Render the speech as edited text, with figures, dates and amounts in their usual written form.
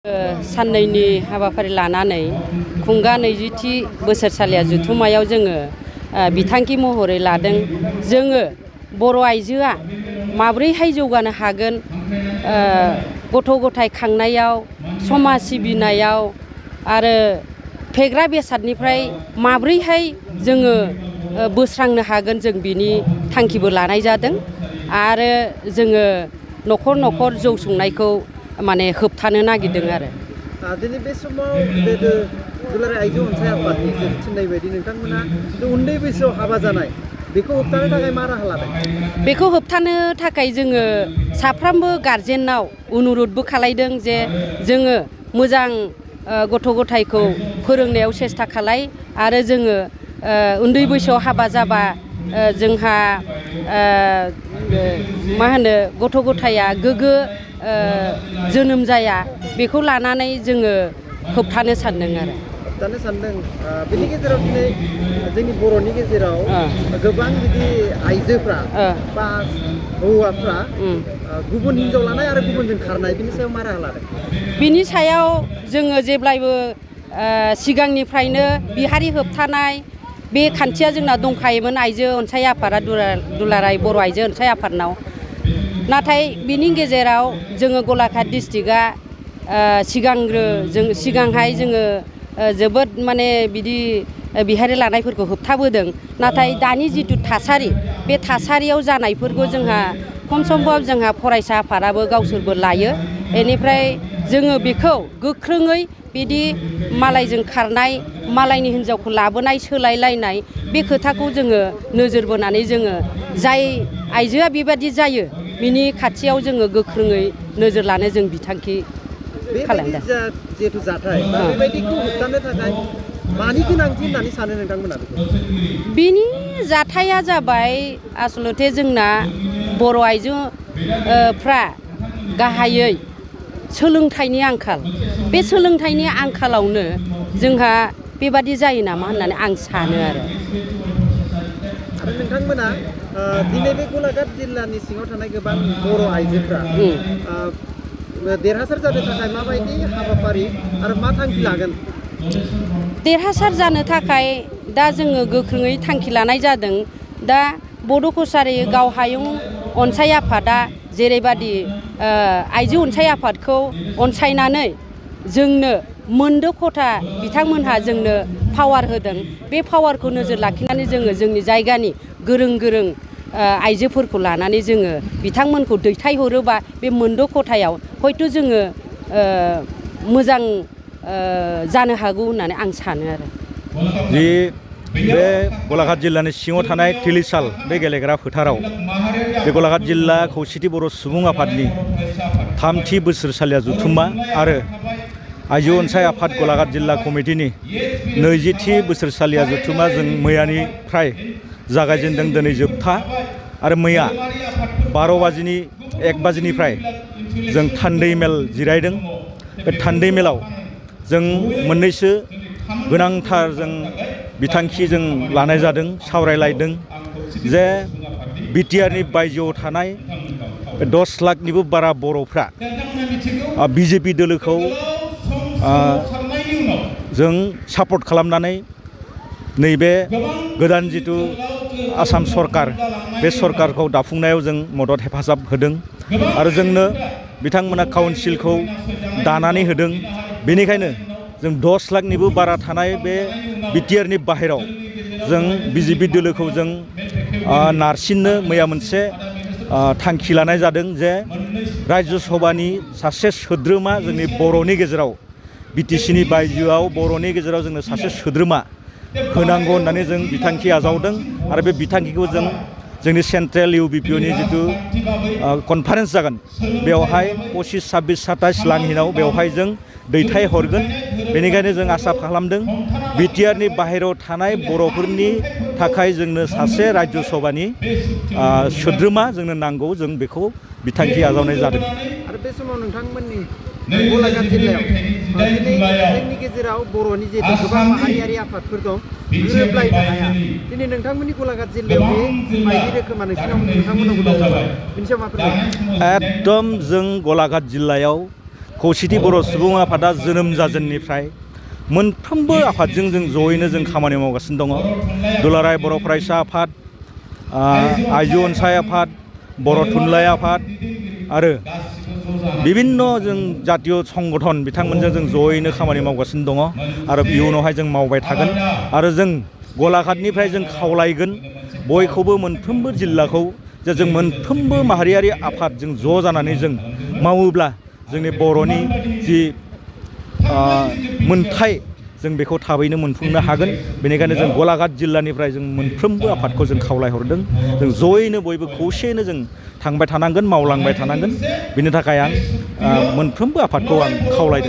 साननैनि हाबाफारि लानानै खुंगा 20थि बोसोरसालिया जथुम्मायाव जोङो बिथांखि महरै लादों। जोङो बर' आइजोआ माब्रैहाय जौगानो हागोन, गथ' गथाय खांनायाव, समाज सिबिनायाव आरो फेग्रा बेसादनिफ्राय माब्रैहाय जोङो बोस्रांनो हागोन, जों बिनि थांखिबो लानाय जादों। आरो जोङो न'खर न'खर जौ संनायखौ माने होबथानो नागिरदों आरो। दिनै बे समाव दुलाराय आइजो अनसाय आफादनि थिननाय बायदि नोंथांमोना उन्दै बैसोआव हाबा जानाय बेखौ होबथानो थाखाय मा राहा लादों? बेखौ होबथानो थाखाय जोङो साफ्रोमबो गारजेनाव अनुर'धबो खालायदों जे जोङो मोजां गथ' गथायखौ फोरोंनायाव सेस्था खालाय आरो जोङो उन्दै बैसोआव हाबा जाबा जोंहा मा होनो गथ' गथाया गोग्गो जोनोम जाया, बेखौ लानानै जोङो होबथानो सानदों आरो। होबथानो सानदों। बेनि गेजेराव दिनै जोंनि बर'नि गेजेराव गोबां बिदि आइजोफ्रा बा हौवाफ्रा गुबुन हिनजाव लानाय आरो गुबुनजों खारनाय, बिनि सायाव मा राहा लादों? बिनि सायाव जोङो जेब्लायबो सिगांनिफ्रायनो बिहारि होबथानाय बे खान्थिया जोंना दंखायोमोन आइजो अनसाय आफादा, दुलाराय बर' आइजो अनसाय आफादनाव। नाथाय बिनि गेजेराव जोङो गलाघाट डिस्ट्रिक्टआ सिगांहाय जोङो जोबोद माने बिदि बिहारि लानायफोरखौ होबथाबोदों। नाथाय दानि जिथु थासारि, बे थासारियाव जानायफोरखौ जोंहा खम समबाव जोंहा फरायसा आफादाबो गावसोरबो लायो। बेनिफ्राय जोङो बेखौ गोख्रोङै बिदि मालायजों खारनाय, मालायनि हिन्जावखौ लाबोनाय, सोलायलायनाय, बे खोथाखौ जोङो नोजोर बोनानै जोङो जाय आइजोआ बेबादि जायो बिनि खाथियाव जोङो गोख्रोङै नोजोर लानो जों बिथांखि खालामदों। जिहेतु जाथाय बेबायदिखौ होबथानो थाखाय मानि गोनांथि होननानै सानो नोंथांमोना? बिनि जाथाया जाबाय आसलथे जोंना बर' आइजोफ्रा गाहायै सोलोंथाइनि आंखाल। बे सोलोंथाइनि आंखालावनो जोंहा बेबादि जायो नामा होननानै आं सानो आरो। नोंथांमोना दिनै बे गलाघाट जिल्लानि सिङाव थानाय गोबां बर' आइजोफ्रा देरहासार जानो थाखाय माबायदि हाबाफारि आरो मा थांखि लागोन? देरहासार जानो थाखाय दा जोङो गोख्रोङै थांखि लानाय जादों। दा बड' कसारी गावहायुं अनसाय आफादा जेरैबादि आइजो अनसाय आफादखौ अनसायनानै जोंनो मोनद' खथा बिथांमोनहा जोंनो पावार होदों। बे पावारखौ नोजोर लाखिनानै जोङो जोंनि जायगानि गोरों गोरों आइजोफोरखौ लानानै जोङो बिथांमोनखौ दैथायहरोबा बे मोनद' खथायाव हयथ' जोङो मोजां जानो हागौ होननानै आं सानो आरो। बे गलाघाट जिल्लानि सिङाव थानाय थिलिसाल बे गेलेग्रा फोथाराव बे गलाघाट जिल्ला खौसेथि बर' सुबुं आफादनि 3थि बोसोरसालिया जथुम्मा आरो आइजो अनसाय आफाद गलाघाट जिल्ला कमिटिनि 20थि बोसोरसालिया जथुम्मा जों मैयानिफ्राय जागायजेनदों, दिनै जोबथा। आरो मैया 1 बाजिनिफ्राय जों थान्दै मेल जिरायदों। बे थान्दै मेलाव जों मोननैसो गोनांथार जों बिथांखि जों लानाय जादों, सावरायलायदों जे बिटिआरनि बायजोआव थानाय 10 लाखनिबो बारा बर'फ्रा बिजेपि दोलोखौ जों सापर्ट खालामनानै नैबे गोदान जिथु आसाम सरकार, बे सरकारखौ दाफुंनायाव जों मदद हेफाजाब होदों आरो जोंनो बिथांमोना काउन्सिलखौ दानानै होदों। बेनिखायनो जों 10 लाखनिबो बारा थानाय बे बिटिआरनि बाहेराव जों बिजेपि दोलोखौ जों नारसिननो मैया मोनसे थांखि लानाय जादों जे राज्य सभानि सासे सोद्रोमा जोंनि बर'नि गेजेराव, बिटिसिनि बायजोआव बर'नि गेजेराव जोंनो सासे सोद्रोमा होनांगौ होननानै जों बिथांखि आजावदों। आरो बे बिथांखिखौ जों जोंनि सेन्ट्रेल इउबिपिअनि जिथु कनफारेन्स जागोन बेवहाय 25, 26, 27 लांहिनाव बेवहाय जों दैथायहरगोन। बेनिखायनो जों आसा खालामदों बिटिआरनि बाहेरायाव थानाय बर'फोरनि थाखाय जोंनो सासे राज्य सभानि सोद्रोमा जोंनो नांगौ, जों बेखौ बिथांखि आजावनाय जादों। आरो बे समाव नोंथांमोननि गलाघाट जिल्लायाव जोंनि गेजेराव बर'नि जिहेतु गोबां माहारियारि आफादफोर दं, गोरोबलायनो हाया। दिनै नोंथांमोननि गलाघाट जिल्लायाव बे बायदि रोखोमा नोंथांमोनावबो दं नामा? बेनि सायाव मा फोरमायगोन? एकदम जों गलाघाट जिल्लायाव खौसेथि बर' सुबुं आफादा जोनोम जाजेननिफ्राय मोनफ्रोमबो आफादजों जों जयैनो जों खामानि मावगासिनो दङ। दुलाराय बर' फरायसा आफाद, आइजो अनसाय आफाद, बर' थुनलाइ आफाद आरो बिभिन्न जों जातीय संगठन बिथांमोनजों जों जयैनो खामानि मावगासिनो दङ आरो इयुनावहाय जों मावबाय थागोन। आरो जों गलाघाटनिफ्राय जों खावलायगोन बयखौबो मोनफ्रोमबो जिल्लाखौ जे जों मोनफ्रोमबो माहारियारि आफादजों ज' जानानै जों मावोब्ला जोंनि बर'नि जि मोनथाय जों बेखौ थाबैनो मोनफुंनो हागोन। बेनिखायनो जों गलाघाट जिल्लानिफ्राय जों मोनफ्रोमबो आफादखौ जों खावलायहरदों। जों जयैनो बयबो खौसेयैनो जों थांबाय थानांगोन, मावलांबाय थानांगोन। बिनि थाखाय आं मोनफ्रोमबो आफादखौ आं खावलायदों।